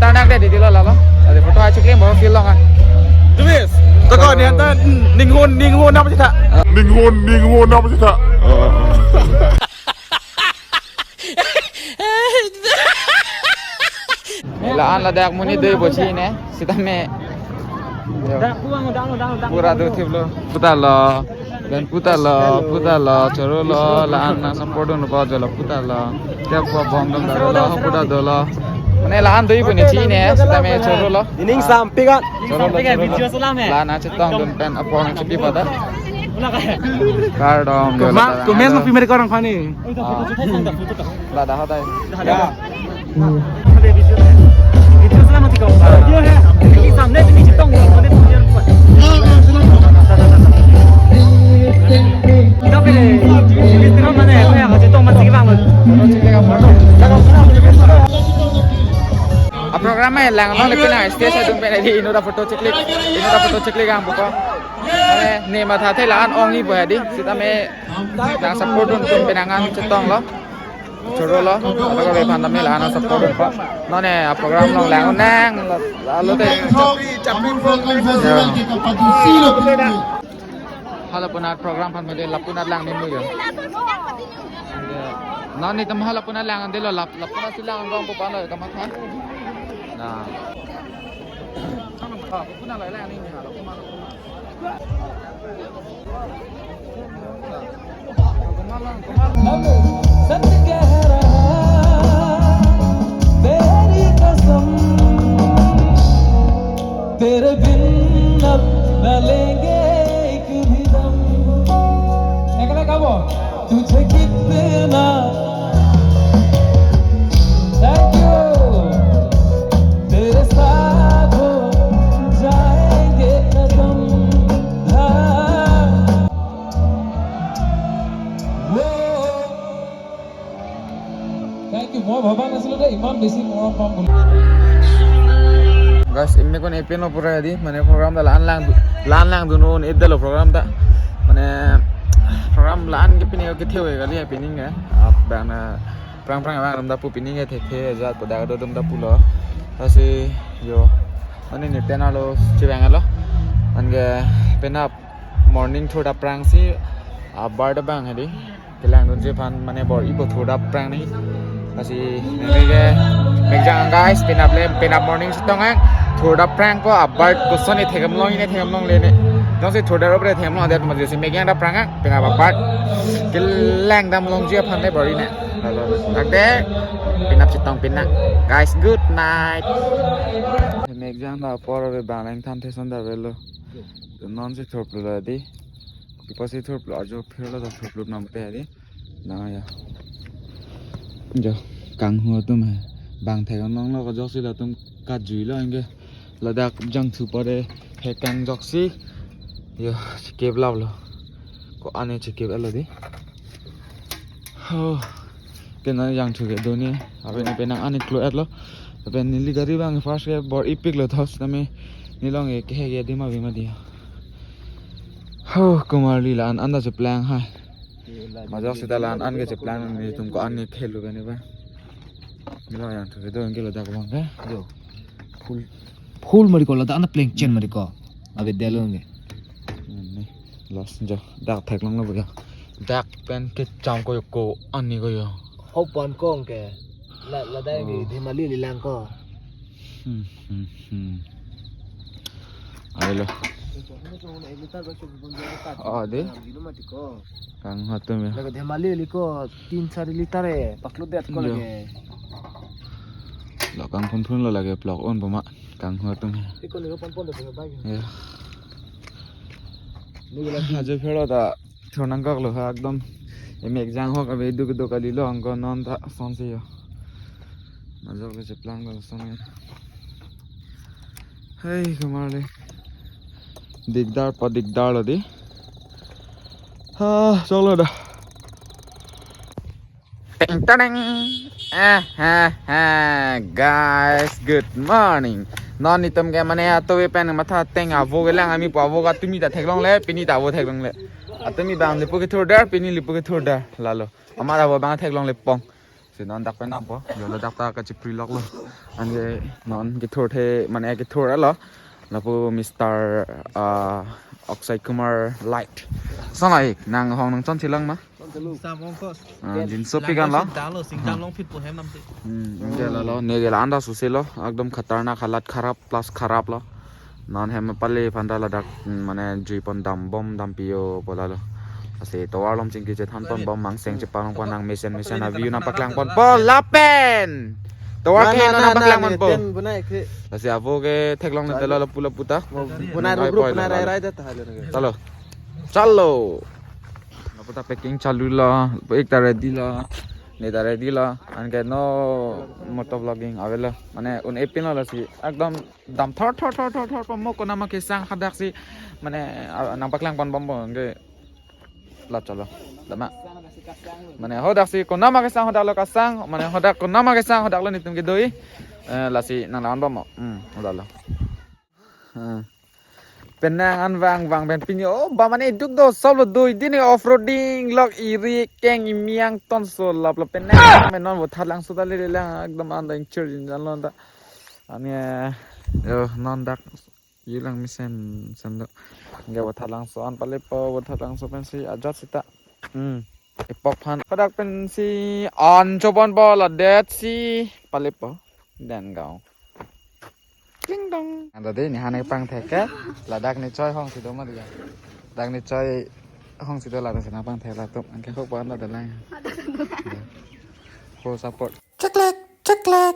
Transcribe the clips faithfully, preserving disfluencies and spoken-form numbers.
tarnak de di lo lalo. Adi photo hai chiklim bo feel long ah. Tumis. Toko ni anta ninghun ninghun apa sih tak? Ninghun ninghun apa sih tak? La-an ladak monit doji ne. Sitame. Yo. Pura do thip lo. Puta lo. Pen puta lo, puta lo, choro lo, la-an nang support dun po jo lo puta lo. Kep po bong dong daro lo, puta do lo. Mane la-an doji pu ne chine, sitame choro lo. Ining sampik an. Choro lo, choro lo. La-an nang chetong dun pen apor nang chepi pada. Kardom, yo, la-an. Comment mo pimeri korang khani. Ah. Lada hatai. Ya. A program e lang long le pina stage atum pen di inut aphoto chiklik, inut aphoto chiklik ang buko. Mane ne matha the la-an ongji po di, sitame nang support dun pen nang chetong lo. Choro lo, ataka be phan tame la-an support dun po. Non ne a program long lang nang, la, lalo te. Hala punat program phan mede la punat lang ni mu yo. Non netum hala punat lang de lo la, la punat si lang rong po pa lo kamatha. Na. Ah, punat lang ni hala punat. हम सच कह रहा, तेरी कसम, तेरे बिन अब न लेंगे एक भी दम। तुझे कितना Thank you। तेरे साथ हो जाएंगे कदम। हाँ। वो। Thank you। মই ভবা নাছিলো যে ইমান বেছি মৰম পাম বুলি। Guys, imi kon epin lo pura di, mane program ta la-an lang, la-an langdun un-e det lo program ta. Mane program la-an ke pini ke the kali ya pini ke. Ap bang na prang prang abang dam ta pu pini ke thekthe ajat pada do dam ta pulo. Lasi yo. Mane ne pen arlo chevang lo. Anke penap morning thurda prang si abar da bang hadi. Kelangdunji aphan mane bor-i po thurda prang ni. Lasi neke ke mekjang guys, penap le, penap morning chetong ang. Thurda prang po abar koson ne thekam long ne thekam longle ne. Jongsi thurda rop re thekam long adet masi mekjang da prang ang. Penap abar kelang dam longji aphan le bor-i ne. Lalo, lagde, penap chetong pin nang. Guys, good night. Mekjang da apor ave bang lang than theson da avelo. Non si thurplo la di. Kopi pusi thurplo ajo phirlo ta thurplo nam te di. Na ya. Jo, kanghu atum he. Bang thek anong lo kajok si latum kajui lo anke. Ladak jangthu pore he kang joksi. Yo, chikep lap lo. Ko-an ne chikep lo di. Ho. Kena jangthu ke do ne. Abe ne penang an ne klo et lo. Abe neli gari bang first ke bor-i pik lo thos tame. Nelong ke he ke di ma bi ma di. Ho, Kumar Li la-an anda cheplang hai. Majok sita la-an an ke cheplang netum ko-an ne khelu kani ba. Nilo yang thu do ke ladak bang ke. Jo. Full, full mari ko ladak an pleng chen mari ko. Abe delo nge. Ni los jo dak thek long lo ba. Dak pen ke cham ko yo ko an ni ko yo. Hopan kong ke. La, ladak ke Oh. Dhimali li lang ko. Hmm, hmm, hmm. Ayo lo. Oh, dei. Kangho atum ya. Laga Dhemali liko tin sari liter eh, paklo det ko. Yo. Lage. Lo kangphun phun lo lage plok un puma. Kangho atum ya. Iko liko pon pon de bagi. Ya. Ni gula. Ajo phero ta thor nangkok lo ha ekdom. Emek jang hok ave duk duk kali lo angko non ta son si yo. Majok lo cheplang lo son ya. Hei, kumar le. Dikdar pa dikdar lo dei. Ha, choklo da. Teng teng. Eh, ha, ha. Guys, good morning. Non itum ke mane atovi pen matha teng avo kelang ami pu avo ka tumi ta theklongle, pini ta avo theklongle. Atumi bang lipu kethur dar, pini lipu kethur dar. Lalo. Amar avo bang theklongle pong. Si non dak pen dampo, yo lo dak ta kachipri lok lo. Anke non kethur the, mane kethur lo. Lapu Mister, ah, Akshay Kumar Light. Son la ik, nang hong nang chon chilang ma? Sam ongkos. Ah, jinso pi kan lo? Dalo, singdam long phit po hem namte. Hmm, anke lalo, ne ke la anda susi lo, ekdom khatarnak halat kharap plus kharap lo. Non hem pale aphan ta ladak, mm, mane jui pon dam bom dam pio po lalo. Lasi tovar along chingki chethan pon bom mangseng cheparong pon nang mesen mesen a view nangpaklang pon po lapen. Tovar ke non nangpaklang pon po. Lasi avo ke theklongle telo lapu lapu ta. Bunai ruk ruk bunai rai rai ta halo. Chalo. Chalo. Lapu ta packing chalu lo, ek ta ready lo. Ne ta ready lo. Anke no moto vlogging avelo. Mane un-e pin lo lasi ekdom dam thor thor thor thor thor pamok konama kesang hadak si mane, ah, nangpaklang pon bom bom ke la chalo dama mane hadak si konama kesang hadak lo kasang mane hadak konama kesang hadak lo nitum ke doi, eh, lasi nang lawan bom mo. Hmm, hadak lo. Ah. Penang an vang vang pen pini oh ba mane duk do solo doi dini off-roading lok iri keng imiang ton so lap lo penang men non bo thalang so ta le lang ekdom an da inchur jin jan lon ta. Ani, eh, yo non dak yulang mesen sendo. Nge bo thalang so an pale po bo thalang so pensi ajat sita. Hmm. Epok phan. Padak pensi an chobon po ladet si pale po. Dan gaon. Ding dong. Anda dei ni hane pangthek ke. Ladak ni choi hong si do ma dia. Dak ni choi hong si do ladak si nangpangthek latum. Anke hok pon ladak lang. Full support. Cheklek, cheklek.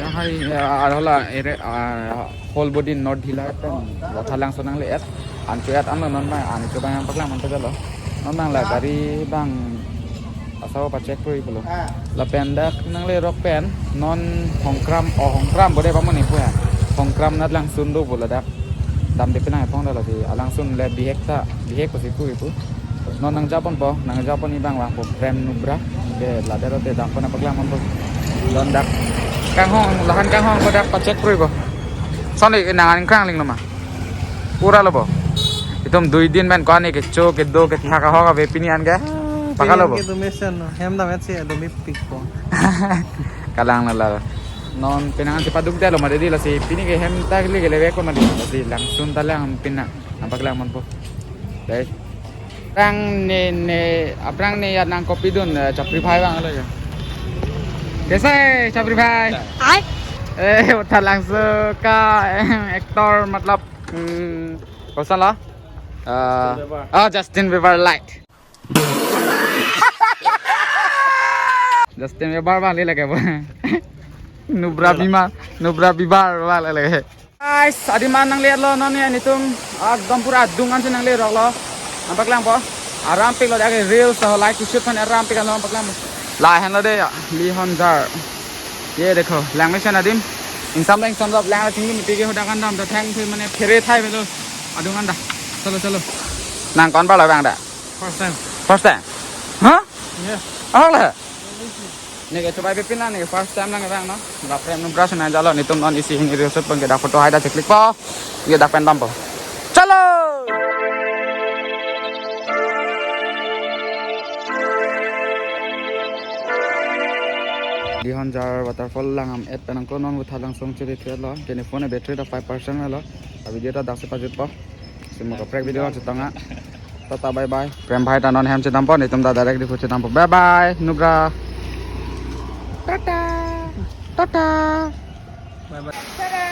Hai, ya, adalah ere, ah, whole body not dhila kan. Bo thalang so nangle-et. An cho-et an lo non ma, an cho bang paklang man ta lo. Non bang la gari bang asau pa check kuri pulo. Lapen dak nanglerok pen non Hongkram, oh, Hongkram bode pamoni pu ya. Hongkram nat Langsun do pulo dak. Damde penang epong da lasi alangsun le bihek ta, bihek pusi pu ipu. Non nangja pon po, nangja pon ibang vang po Prem Nubra. Ke lader te dam pon paklang pon po. Don dak kanghong, lahan kanghong ko dak pachek prui po. Soni nang aning krang ling lo ma. Pura lo po. Itum dui din men ko ani kecho kedo kethak ahok ave pini an ke. Paka lo po. Pini an ke do mesen no. Hem dam et si do mi pik po. Kalang lo la. Non penang si paduk dalo ma dei lasi pini ke hem ta kili ke levek lo ma dei lasi langsun ta lang pina. Nampak lang man po. Dei. Aphrang ne ne aphrang ne ya nang kopi dun, eh, chapri phai bang lo ya. Kaisa hai chapri phai? Hai. Eh, uthar langso ka, eh, actor matlab, hmm, kausan la? Ah, Justin Bieber. Ah, Justin Bieber light. Justin Bieber bang le lake bo. Nubra Bima, Nubra Bieber bang le lake. Guys, adim an nangle lo non ya nitum. Ekdom pura adung an si nangle rok lo. Nampak lang po. Aram pik lo jake reels to like to shoot pan aram pik lo nampak lang po. Lahen lo dei ya, Lihon Jar. Ye dekho, lang mesen adim. Ingsam da ingsam da lang chingdun pike hodak an dam da thang the mane phere thai velo. Adung an da. Chalo chalo. Nang konba lo bang da? First time. First time? Hah? Yes. Ahok le? Ne ke chubai pipin la ne ke first time lang bang no. La Prem Nubra suna jalo nitum non isi hini reels shoot pon ke dak photo hai da cheklik po. Ye dak pen dam po. Chalo. Lihon Jar waterfall lang am et pen angko non uthar langso chiri thri lo. Kene phone battery da five percent lo. A video ta dak si pajut po. Si mo kaprek video chetong a. Tata bye bye. Prem bhai ta non hem chedam po, nitum ta direct Diphu chedam po. Bye bye, Nubra. Tata. Tata. Bye bye.